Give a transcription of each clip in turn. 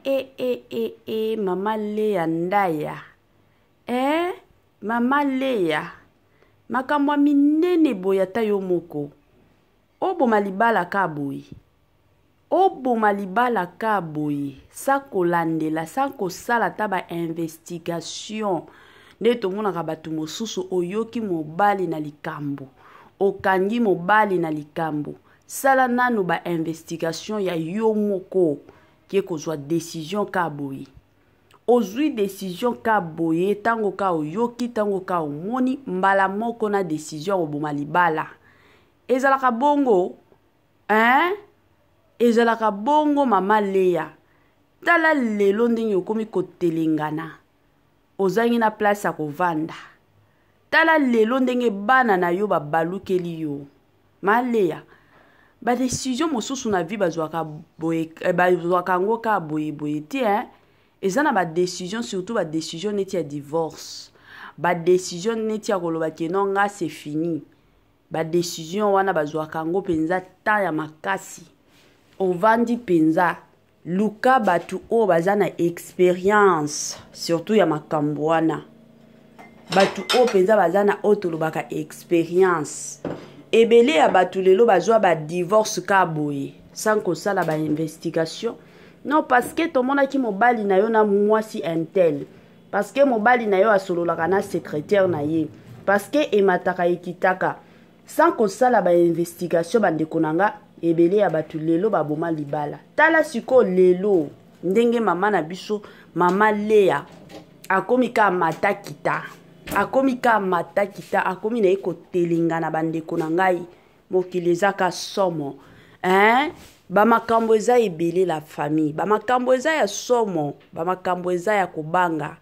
e e e e mama Lea Ndaya eh mama Lea makambo ya minene boye ata yo moko oboma libala ka boye oboma libala ka boye sa kolandela sa kosala ata ba investigation nde tomonaka bato mosusu oyoki mobali na likambo okangi mobali na likambo sala nanu ba investigation ya yo moko ke kozwa decision ka boye ozwi decision ka boye ntango ka oyoki ntango ka omoni mbala moko na decision ya koboma libala ezalaka bongo hein? Ezalaka bongo mama Lea tala lelo ndenge okomi kotelengana ozangi na place ya kovanda tala lelo ndenge bana na yo babalukeli yo ma Lea ba decision mosusu na vie bazwaka boye eh, bazwaka yango kaka boye boye te hein? Eza na ba decision surtout ba decision neti ya divorce ba decision neti ya koloba ke non nga c'est fini ba decision wana bazwaka yango mpenza temps ya makasi ovandi mpenza luka bato oyo baza na experience surtout ya makambo wana bato oyo mpenza baza na oyo tolobaka experience ebele ya bato lelo bazwa badivorce ka boye sans kosala bainvestigation non parce que tomonaki mobali na yo na mwasi intel parce que mobali na yo asololaka na secrétaire na ye parce que emataka ekitaka sans kosala ba investigation bandeko na nga ebele ya bato lelo baboma libala tala sikoyo lelo ndenge mama na biso mama Lea akomi ka mata kita akomi ka mata kita akomi na ye kotelengana bandeko na ngai mokili eza ka somo hein? Bamakambo eza ebele la famille bamakambo eza ya somo bamakambo eza ya kobanga.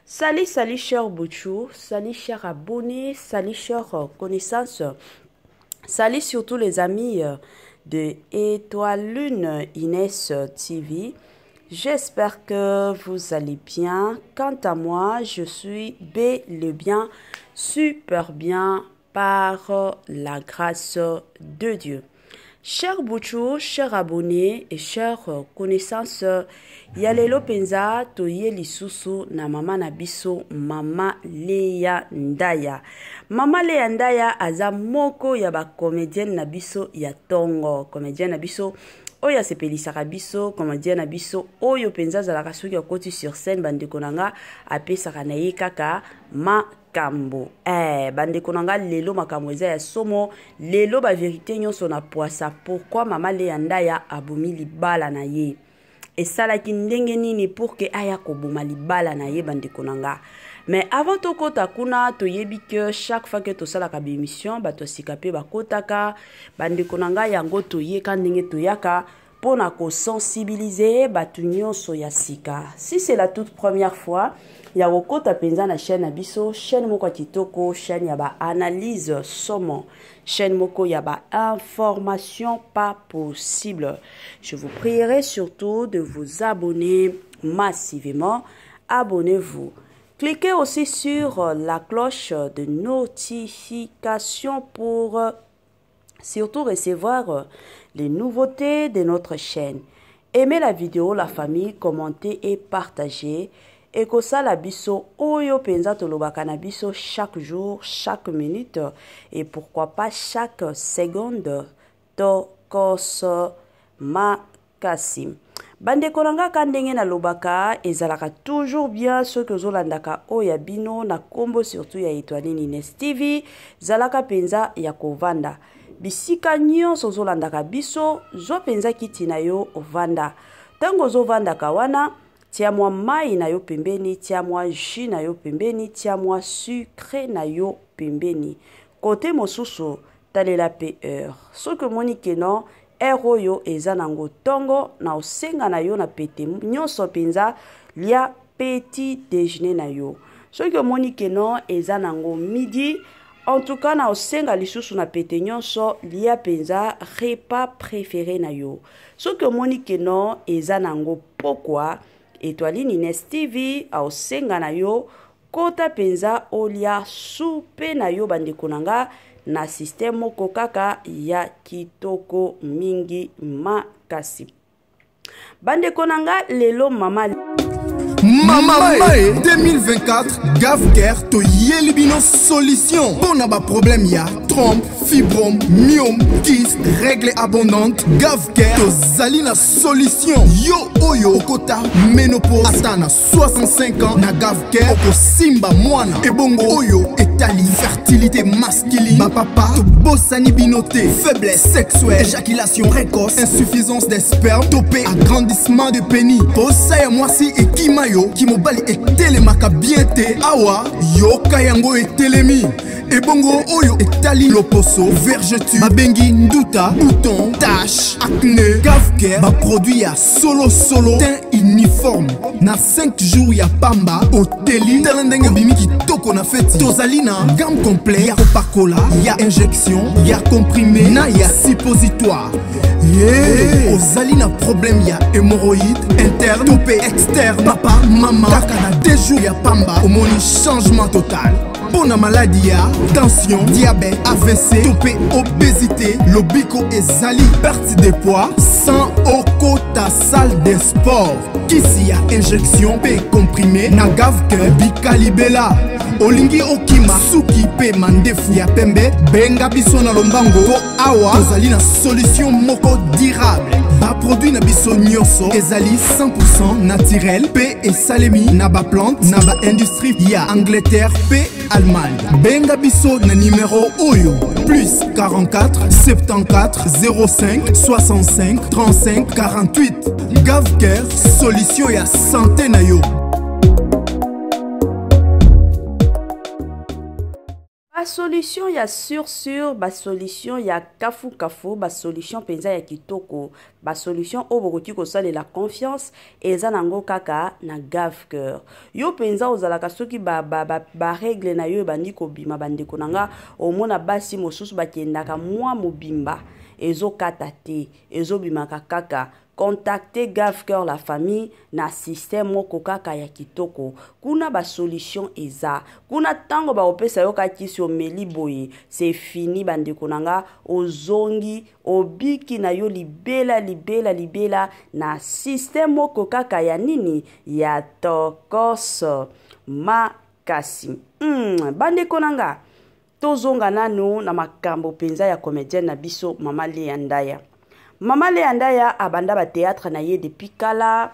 Salut salut cher Bouchou, salut cher abonné, salut cher connaissance, salut surtout les amis de Étoile Lune Inès TV. J'espère que vous allez bien. Quant à moi, je suis bel et bien, super bien par la grâce de Dieu. Cher Bouchou, cher abonné et cher connaissance, ya lelo penza toye lisusu na mama na biso mama Lea Ndaya. Mama Lea Ndaya aza moko ya ba comédienne na biso ya tongo, comédienne na biso oyo asepelisaka biso, comédienne na biso oyo penza azalaka soki akoti sur scène bandeko na nga apesaka na ye kaka ma makambo eh, bandeko na nga lelo makambo eza ya somo lelo ba verité nyonso na pwasa pourquoi mama Lea Ndaya abomi libala na ye esalaki ndenge nini pour que aya koboma libala na ye bandeko na nga. Mais avant tokota kuna toyebi que chaque fois que tosalaka ba émission bato ya sika mpe bakotaka bandeko na nga yango toyeka ndenge toyaka mpona kosensibilize bato nyonso ya sika. Si c'est la toute première fois ya kokota mpenza na chaîne na biso, chaîne moko ya kitoko, chaîne ya baanalyse somo, chaîne moko ya bainformation pas possible, je vous prierai surtout de vous abonner massivement. Abonnez-vous. Cliquez aussi sur la cloche de notification pour surtout recevoir les nouveautés de notre chaîne. Aimez la vidéo, la famille, commentez et partagez. Ekosala biso oyo penza tolobaka na biso chaque jour, chaque minute et pourquoi pas chaque seconde. Tokos makasi. Bandeko na nga ka ndenge nalobaka ezalaka toujours bien soki ozolandaka oyo ya bino na kombo surtout ya Étoile Ines TV, zalaka penza ya kovanda. Bisika nyonso ozolandaka biso, zwa penza kiti na yo ovanda. Tango ozovandaka wana, tia mwa mai na yo pembeni, tia mwa jus na yo pembeni, tia mwa sucre na yo pembeni. Kote mosusu, talela pe heure. Soki omoni ke non, heure oyo eza nango tongo, na osenga na yo na pete nyonso penza lia petit déjeuner na yo. Soki omoni ke non, eza nango midi, en tout cas na osenga lisusu na pete nyonso lia penza repas préféré na yo. Soki omoni ke non, eza nango pokwa, Étoile Ines TV aosenga na yo kota penza olia soupe na yo bandeko na nga na système moko kaka ya kitoko mingi makasi. Bandeko na nga, lelo mama Mama Mae 2024 Gavcare toyeli bino solution mpo na baproblème ya trompe, fibrome, myome, kyste, règle abondante. Gavcare tozali na solution. Yo oyo okota ménopause ata na 65 ans, na Gavcare okosimba mwana. Ebongo oyo etali fertilité masculine, bapapa tobosani bino te. Faiblesse sexuelle, éjaculation précoce, insuffisance des spermes to mpe agrandissement de pénis, posa ya mwasi ekima yo, kimobali etelemaka bien te, awa yoka yango etelemi. Ebongo oyo etali loposo, vergeture babengi nduta, bouton, tache, acné, Gavcare baproduit ya solosolo, teint uniforme na 5 jours ya pamba oteli. Tala ndenge obimi kitoko na feti. Tozali na gamme complet ya kopakola, ya injection, ya comprimé na ya suppositoire. Ye ozali na problème ya hémorroïde interne to mpe externe, papa, mama, kaka na 2 jours ya pamba omoni changement total. Mpo na maladi ya tension, diabète, AVC to mpe obésité, lobiko ezali, perte de poids sans okota salle de sport. Kisi ya injection mpe comprimé na Gavcare, bikalibela. Olingi okima suki mpe mandefu ya pembe, benga biso na lombango mpo awa tozali na solution moko durable. Baproduit na biso nyonso ezali 100% naturel mpe esalemi na baplante na baindustrie ya Angleterre mpe Allemagne. Benga biso na nimero oyo: plus 44 74 05 65 35 48. Gavcare, solution ya santé na yo. Basolution ya sur sur, basolution ya kafukafu, basolution mpenza ya kitoko, basolution oyo bokoki kosalela confiance, eza nango kaka na Gavcare. Yo mpenza ozalaka soki barègle ba, ba, na yo ebandi kobima, bandeko na nga, omona basi mosusu bakendaka mwa mobimba ezokata te, ezobimaka kaka. Contacte Gavcare la famille na système moko kaka ya kitoko. Kuna basolution eza kuna. Ntango bakopesa yo kaka kisi, omeli boye, c'est fini. Bandeko na nga, ozongi obiki na yo libela, libela, libela na système moko kaka ya nini, ya tokoso makasi. Bandeko na nga, tozonga nanu na makambo mpenza ya comédienne na biso, mama Lea Ndaya. Mama Lea Ndaya abanda bathéâtre na ye depuis kala,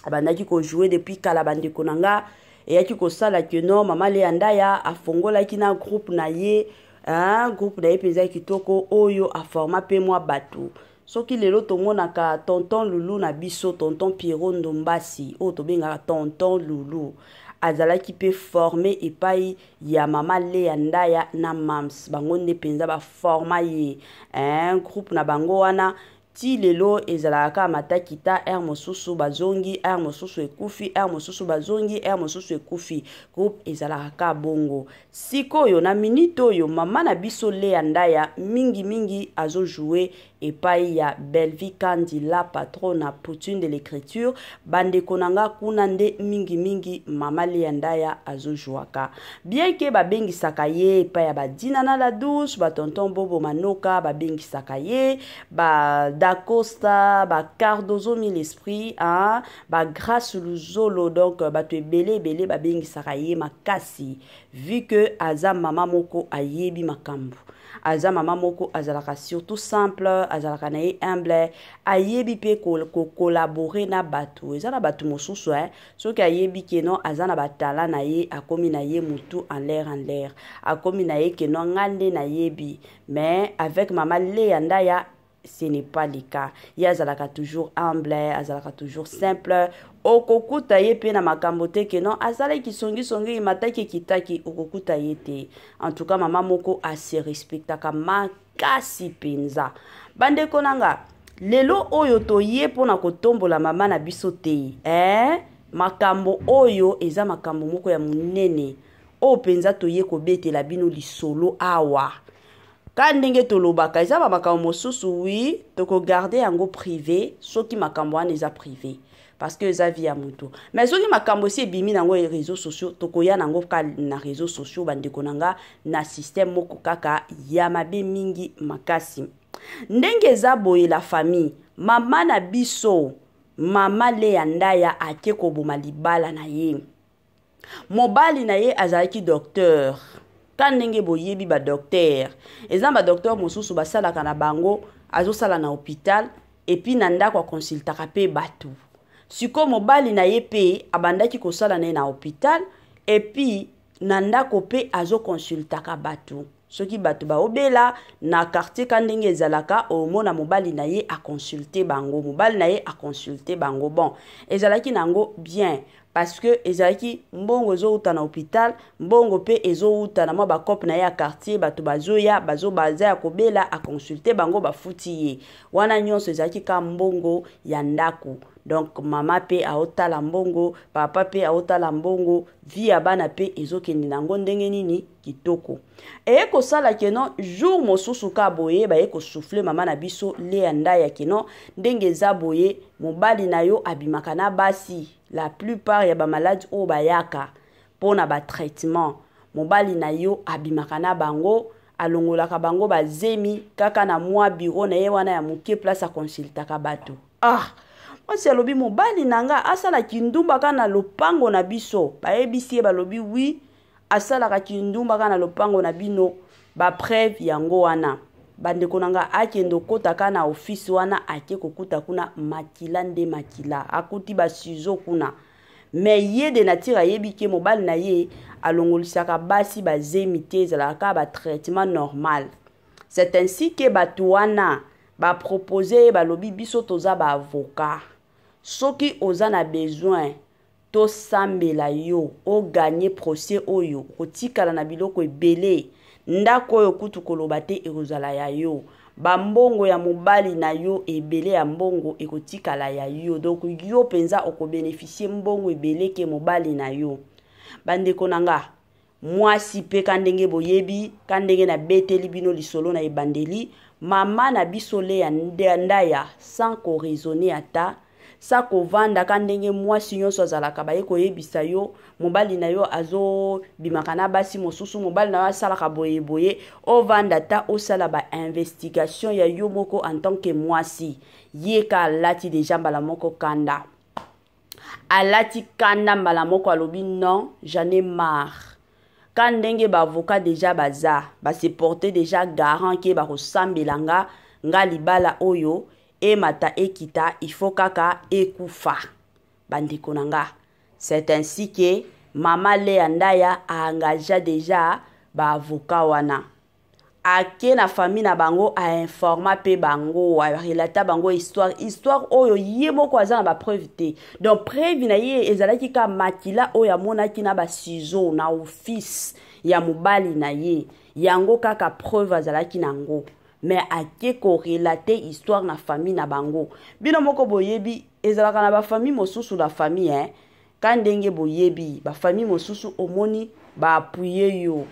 abandaki kojouer depuis kala. Bandeko na nga, eyaki kosala ke no mama Lea Ndaya afongolaki na groupe na ye, hein, groupe na ye mpenza kitoko oyo aforma mpe mwa bato. Soki lelo tomonaka tonton Lulu na biso, tonton Piero Ndombasi oyo tobengaka tonton Lulu, azalaki mpe formé epai ya mama Lea Ndaya na Mams. Bango nde mpenza baforma ye, hein, groupe na bango wana ti lelo ezalaka kaka matakita. Aire mosusu bazongi, aire mosusu ekufi, aire mosusu bazongi, aire mosusu ekufi, groupe ezalaka kaka bongo. Sikoyo na minute oyo, mama na biso Lea Ndaya mingimingi azojouer epai ya Belvi Kandi, la patronne, Poutine de l'écriture. Bandeko na nga, kuna nde mingimingi mama Lea Ndaya azojouaka, bien ke babengisaka ye epai ya badina na la douce, batonton Bobo Manoka babengisaka ye, badacosta, bacardozo mille esprit, hein, bagrâce Luzolo. Donc bato ebele ebele babengisaka ye makasi, vu que aza mama moko ayebi makambo, aza mama moko azalaka surtout simple, azalaka na ye humble, ayebi mpe kocollaborer na bato. Eza na bato mosusu, eh, soki ayebi ke no aza na batala na ye, akomi na ye mutu en l'air, en l'air, akomi na ye ke no nga nde nayebi. Mais avec mama Lea Ndaya, ce n'est pas le cas. Ye azalaka toujours humble, azalaka toujours simple. Okokuta ye mpe na makambo te ke non azalaki songisongi, emataki, ekitaki, okokuta ye te. En tout cas, mama moko ase respectaka makasi mpenza. Bandeko na nga, lelo oyo toye mpona kotombola mama na biso te, eh? Makambo oyo eza makambo moko ya monene oyo mpenza toye kobetela bino lisolo awa. Ka ndenge tolobaka, eza bamakambo mosusu, oui, tokogarder yango privé. Soki makambo wana eza privé parce que eza vie ya motu, mais soki makambo esi ebimi nango ya réseaux sociaux, tokoya nango ka na réseaux sociaux. Bandeko na nga, na système moko kaka ya mabe mingi makasi. Ndenge eza boye, la famille, mama na biso Mama Lea Ndaya ake koboma libala na ye. Mobali na ye azalaki docteur. Ka ndenge boyebi ba docteur, eza na ba docteur mosusu basalaka na bango, azosala na hôpital et puis na ndako aconsultaka pe bato. Sikoyo mobali na ye pe abandaki kosala na ye na hôpital et puis na ndako pe azoconsultaka bato. Soki bato baobela na quartier ka ndenge ezalaka, omona mobali na ye aconsulte bango, mobali na ye aconsulte bango. Bon, ezalaki na yango bien parce que ezalaki mbongo ezowuta na hôpital, mbongo pe ezowuta na mwa bacope na ye ya quartier, bato bazoya, bazo baza ya kobela, aconsulte bango, bafuti ye. Wana nyonso ezalaki ka mbongo ya ndako. Donc mama pe aotala mbongo, papa pe aotala mbongo, vie ya bana pe ezokende na yango ndenge nini kitoko. Eye kosala ke non, jour mosusu ka boye baye kosouffle mama na biso Lea Ndaya ke non, ndenge eza boye mobali na yo abimaka na basi, la plupart ya ba malade oyo bayaka pona ba traitement, mobali na yo abimaka na bango, alongolaka bango ba zemi kaka na mwa bureau na ye wana ya moke place aconsultaka bato. Ah, mwasi alobi mobali na nga asala kindumba kaka na lopango na biso. Bayebisi ye, balobi oui, asalaka kindumba kaka na lopango na bino, ba preuve yango wana. Bandeko na nga, akende okota kaka na office wana, ake kokuta kuna makila nde makila, akuti ba ciseaux kuna. Mais ye de nature ayebi ke mobali na ye alongolisaka basi ba zemi te, ezalaka kaka ba traitement normal. C'est ainsi que bato wana ba proposer ye, balobi biso toza ba avocat, soki oza na besoin tosambela yo o gagner procès oyo, okotikala na biloko ebele, ndako oyo kutu koloba te ekozala ya yo, ba mbongo ya mobali na yo ebele ya mbongo ekotikala ya yo, donc yo penza okobénéficier mbongo ebele ke mobali na yo. Bandeko na nga, mwasi pe ka ndenge boyebi, ka ndenge na beteli bino lisolo na ebandeli, mama na biso Lea Ndaya sans ko raisonner ata, sa kovanda ka ndenge mwasi nyonso azalaka, baye koyebisa yo mobali na yo azobimaka na basi mosusu, mobali na yo asalaka boye boye, ovanda ata osala ba investigation ya yo moko en tant que mwasi. Ye ka alati deja mbala moko kanda, alati kanda mbala moko, alobi non, j'en ai marre. Ka ndenge ba avocat deja baza, ba se porter deja garant ke bakosambela nga, nga libala oyo emata ekita, il faut kaka ekufa. Bandeko na nga, c'est ainsi que mama Lea Ndaya a engagea deja ba avocat wana. Ake na famille na bango, a informa pe bango, a relata bango histoire, histoire oyo ye moko aza na ba preuve te. Donc preuve na ye ezalaki ka makila oyo amonaki na ba ciseaux na office ya mobali na ye, yango kaka preuve azalaki nango. Mais ake ko relater histoire na famille na bango. Bino moko boyebi ezalaka na ba famille mosusu, la famille hein, ka ndenge boyebi ba famille mosusu omoni ba appuyer yo,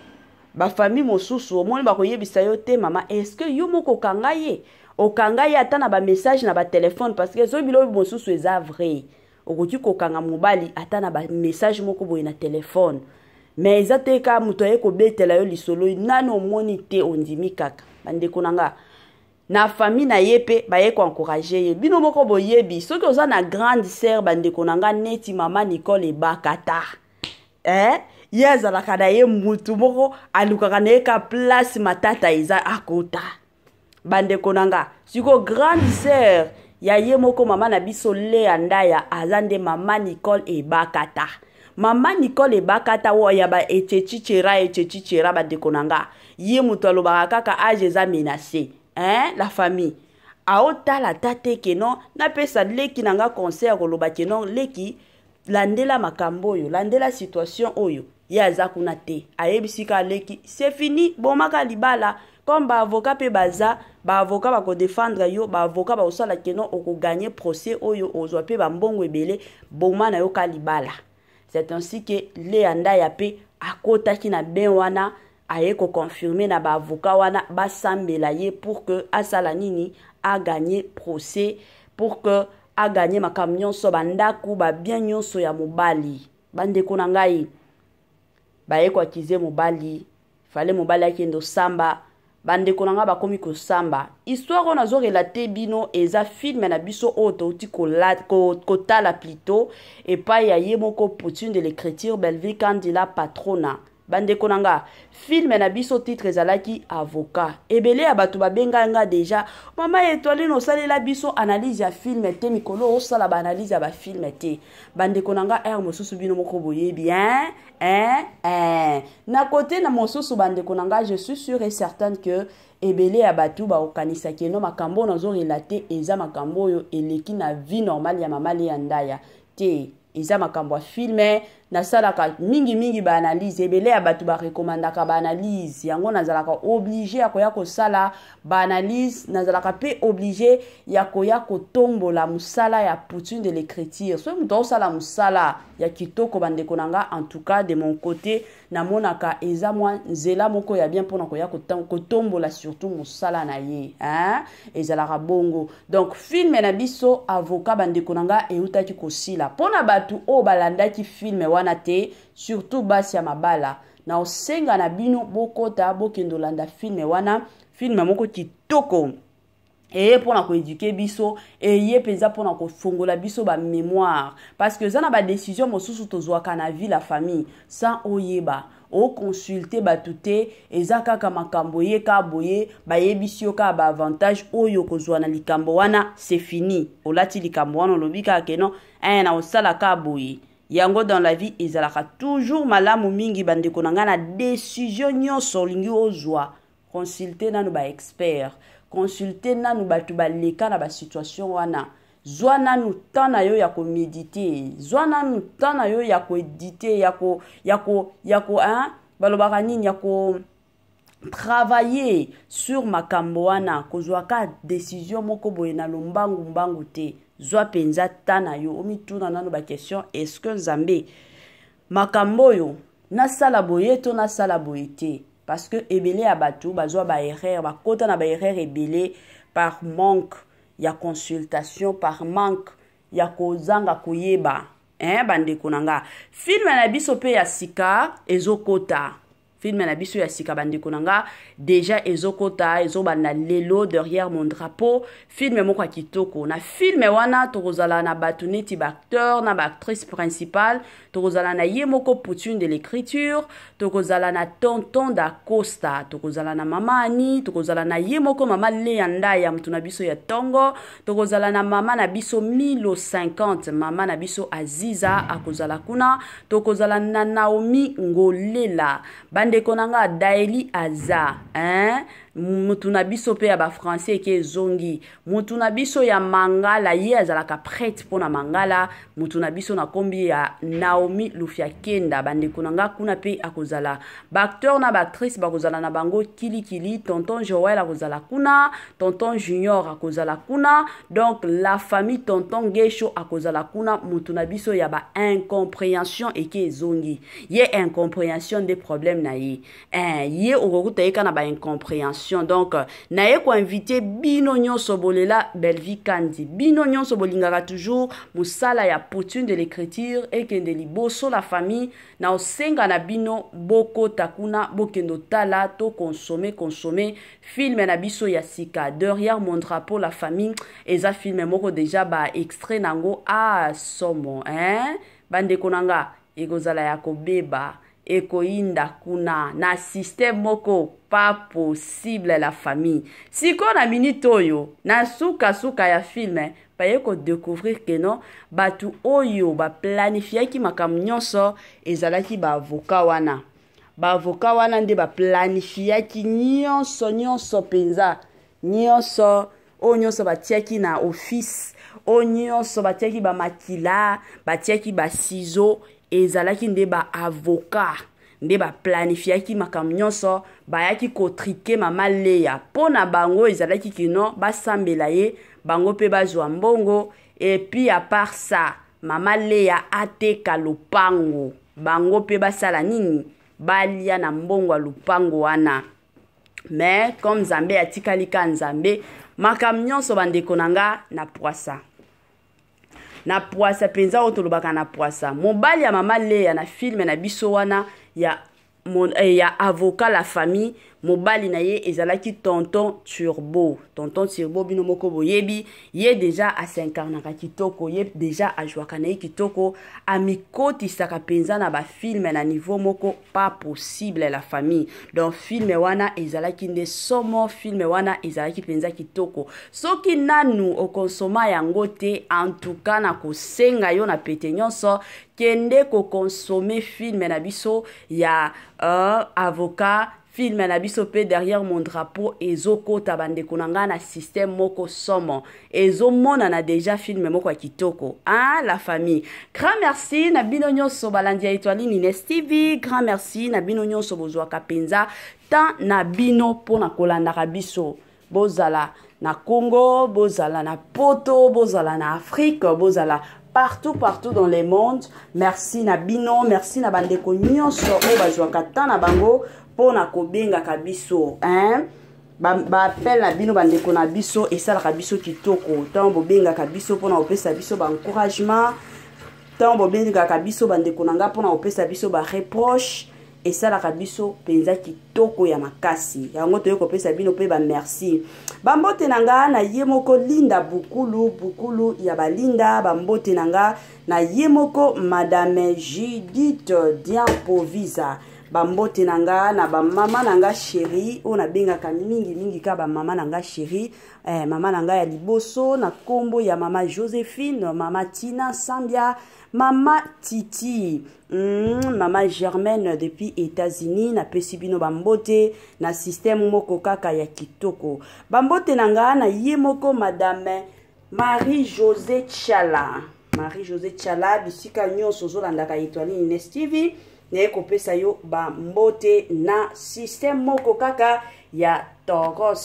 ba famille mosusu omoni bakoyebisa yo te mama, est-ce que yo moko okanga ye, okanga ye ata na ba message na ba téléphone, parce que soki biloko mosusu eza vrai, okoki kokanga mobali ata na ba message moko boye na téléphone, mais eza te ka moto aye kobetela yo lisolo nanu omoni te, ondimi kaka. Bandeko na nga, na famille na ye pe baye ko encourager ye. Bino moko boyebi soki oza na grande sœur, bandeko na nga, neti mama Nicole Ebakata, ye azalaka na ye mutu moko alukaka na ye ka place matata eza akota. Bandeko na nga, siko grande sœur ya ye moko mama na biso Lea Ndaya aza nde mama Nicole Ebakata. Mama Nicole Ebakata oyo ya ba echechichera, echechichera, bandeko na nga, ye moto alobaka kaka age eza menacé, hein, la famille aotala ta te ke non, napesa leki na nga conseil ya koloba ke non, leki landela makambo oyo, landela situation oyo, ye aza kuna te, ayebisi ka leki c'est fini, bomaka libala. Comme ba avocat pe baza, ba avocat bako défendre yo, ba avocat bakosala ke non, okogagner procès oyo, ozwa pe ba mbongo ebele, boma na yo ka libala. C'est ainsi que Lea Ndaya pe akotaki na bain wana, aye ko confirmer na ba avocat wana, basambela ye pour que asala nini, a gagner procès, pour que a gagner makambo nyonso, ba ndaku, ba bien nyonso ya mobali. Bandeko na ngai, baye ko accuser mobali, fallait mobali akende osamba, Bandeko na nga bakomi kosamba. Histoire oyo nazo relater bino eza film na biso oyo touti kotala plutôt epai ya ye moko Poutine de l'écriture Bellevue Kandi la patrona. Bandeko na nga, film na biso titre ezalaki Avocat. Ebele ya bato babenga nga deja, mama Etoiline osalela biso analyse ya film te, mikolo osala ba analyse ya ba film te. Bandeko na nga, heure mosusu bino moko boyebi hein? Hein? Hein? Na kote na mosusu bandeko na nga, je suis sûre et certaine que ebele ya bato bakokanisa ke no makambo oyo nazo relate eza makambo oyo eleki na vie normale ya mama Lea Ndaya te. Eza makambo ya filme. Nasalaka mingimingi baanalyse, ebele ya bato barekomandaka baanalyse, yango nazalaka oblige ya koya kosala baanalyse, nazalaka mpe oblige ya koya kotombola mosala ya Poutine de l'écriture. Soki moto aosala mosala ya kitoko, bandeko na nga, en tout cas de mon côté namonaka eza mwa nzela moko ya bien mpona koya kotombola surtout mosala na ye, hein? Ezalaka bongo. Donc film na biso Avocat, bandeko na nga, eutaki kosila. Mpona bato oyo balandaki film wana te, surtout basi ya mabala, na osenga na bino bokota, bokende olanda film wana. Film moko kitoko eye mpona koéduquer biso, eye mpenza mpona kofongola biso bamémoire, parce que eza na badécision mosusu tozwaka na vie, la famille, sans oyeba oconsulte bato te. Eza kaka makambo ye kaka boye, bayebisi yo kaka baavantage oyo kozwa na likambo wana, c'est fini, olati likambo wana, olobi kaka ke non, eh, na osala kaka boye. Yango dans la vie ezalaka toujours malamu mingi, bandeko na ngai, na décision nyonso olingi ozwa, consulte nanu baexpert, consulte nanu bato baleka na basituation wana. Zwa nanu temps na yo ya koméditer, zwa nanu temps na yo ya koéditer, ya ko hein? Balobaka nini, ya ko travailler sur makambo wana. Kozwa ka décision moko boye na lombangu mbangu te. Zwa mpenza temps na yo, omituna nanu baquestion: est ce que Nzambe, makambo oyo nasala boye to nasala boye te? Parce que ebele ya bato bazwa baerreur, bakota na baerreur ebele par manque ya consultation, par manque ya kozanga koyeba, hein? Bandeko na nga, film na biso mpe ya sika ezokota. Film na biso ya sika, bandeko na nga, deja ezokota, ezobanda lelo, Derrière mon drapeau, film moko ya kitoko. Na film wana tokozala na bato neti baacteur na baactrice principale. Tokozala na ye moko Poutine de l'écriture, tokozala na tonton Dacosta, tokozala na mama Ani, tokozala na ye moko mama Lea Ndaya, motu na biso ya ntongo, tokozala na mama na biso Milo 50, mama na biso Aziza akozala kuna, tokozala na Naomi Ngolela, bandeko na nga, Daeli aza, hein? Mutu na biso mpe ya bafrançais eke ezongi, mutu na biso ya mangala, ye azalaka prête mpo na mangala, mutu na biso na nkombi ya Naomi Lufiakenda. Bandeko na nga, kuna mpe akozala. Baacteur na baactrice bakozala na bango kilikili. Tonton Joel akozala kuna, tonton Junior akozala kuna, donc la famille, tonton Gesho akozala kuna, mutu na biso ya baincompréhension eke ezongi. Ye incompréhension nde problème na ye, eh, ye okokuta ye kaka na baincompréhension. Donc naye koinviter bino nyonso bolela Bellevue Kandi, bino nyonso bolingaka toujours mosala ya Poutine de l'écriture ekende liboso, la famille, na osenga na bino bokota kuna, bokende otala to consommer, consommer film na biso ya sika, Derrière mon drapeau, la famille. Eza film moko déjà baextrait nango a somo, hein? Bandeko na nga, ekozala ya kobeba, ekoyinda kuna na système moko pas possible, la famille. Sikoyo na minute oyo, na sukasuka ya film, baye kodécouvrir ke non, bato oyo baplanifiaki makambo nyonso ezalaki baavocat wana. Baavocat wana nde baplanifiaki nyonso nyonso mpenza, nyonso oyo nyonso batiaki na office, oyo nyonso batiaki bamakila, batiaki basizo, ezalaki nde baavocat nde baplanifiaki makambo nyonso. Bayaki kotriquer mama Leya. Mpo na bango ezalaki kino basambela ye, bango mpe bazwa mbongo. Et puis à part ça, mama Leya ateka lopango, bango mpe basala nini, balia na mbongo ya lopango wana. Mais comme Nzambe atikali ka Nzambe, makambo nyonso, bandeko na nga, na poisa, na poisa mpenza oyo tolobaka na poisa. Mobali ya mama Leya na film na biso wana ya avocat, la famille, Mobali na ye ezalaki Tonton Turbo. Tonton Turbo bino moko boyebi, ye deja asincarnaka kitoko, ye deja ajouaka na ye kitoko, amikotisaka mpenza na bafilme na niveau moko pas possible la famille. Donc filme wana ezalaki nde somo, filme wana ezalaki mpenza kitoko. Soki nanu okonsoma yango te, en tout cas na kosenga yo na pete nyonso, kende kokonsome filme na biso ya avocat, film na biso pe derrière mon drapeau ezokota bandeko na ngai na système moko somo, ezomonana déjà film moko ya kitoko, hein, la famille. Grand merci na bino nyonso balandi ya Etoile Ines TV, grand merci na bino nyonso bozwaka mpenza temps na bino mpona kolandaka biso. Bozala na Congo, bozala na Poto, bozala na Afrique, bozala partout, partout dans le monde. Merci na bino, merci na bandeko nyonso oyo bazwaka temps na bango mpona kobengaka biso, hein? Ba appel na bino bandeko na biso esalaka biso kitoko. Ntango bobengaka biso mpona kopesa biso baencouragement, ntango bobengaka biso bandeko na nga mpona kopesa biso bareproche, esalaka biso mpenza kitoko ya makasi. Yango toyei kopesa bino mpe bamerci. Bambote na nga na ye moko Linda Bukulu, Bukulu ya balinda. Bambote na nga na ye moko Madame Judith Diampovisa. Bambote na nga na bamama na nga chéri oyo nabengaka mingimingi ka bamama na nga chéri, mama na nga ya liboso na nkombo ya mama Joséphine, mama Tina Sambia, mama Titi, mama Germaine depuis États-Unis. Napesi bino bambote na système moko kaka ya kitoko. Bambote na nga na ye moko Madame Marie-José Tchala, Marie-José Tchala, bisika nyonso ozolandaka Etoile Ines TV, naye kopesa yo bambote na système moko kaka ya toros.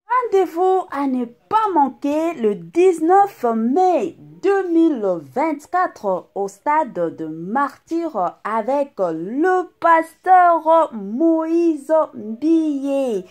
Rendez-vous à ne pas manquer le 19 mai 2024 au stade de Martyr avec le pasteur Moïse Mbiye.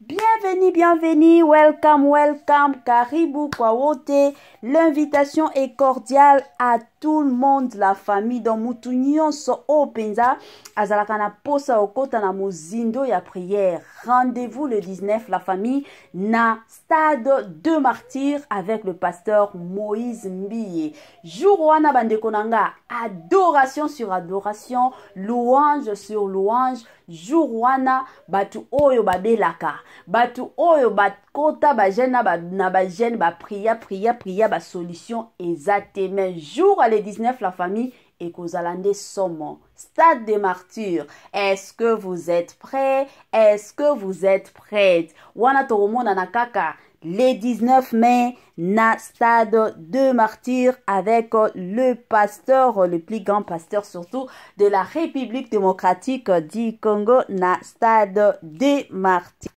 Bienvenue, bienvenue, welcome, welcome, karibu kwa wote. L'invitation est cordiale à tout le monde, la famille. Donc mutu nyonso oyo mpenza azalaka na posa okota na mozindo ya prière. Rendez-vous le 19, la famille, na stade de Martyr avec le pasteur Moïse Mbiye. Jour wana bandeko na nga, adoration sur adoration, louange sur louange. Jour wana bato oyo babelaka, bato oyo bakota bajeûne na bajeûne, baprier, prier, prier, basolution eza te, mais jour le 19, la famille, ekozala nde somo. Stade de Martyr, est-ce que vous êtes prêts? Est-ce que vous êtes prêtes? Wana tokomonana kaka le 19 mai na stade de Martyr avec le pasteur, le plus grand pasteur surtout de la République démocratique du Congo, na stade de Martyr.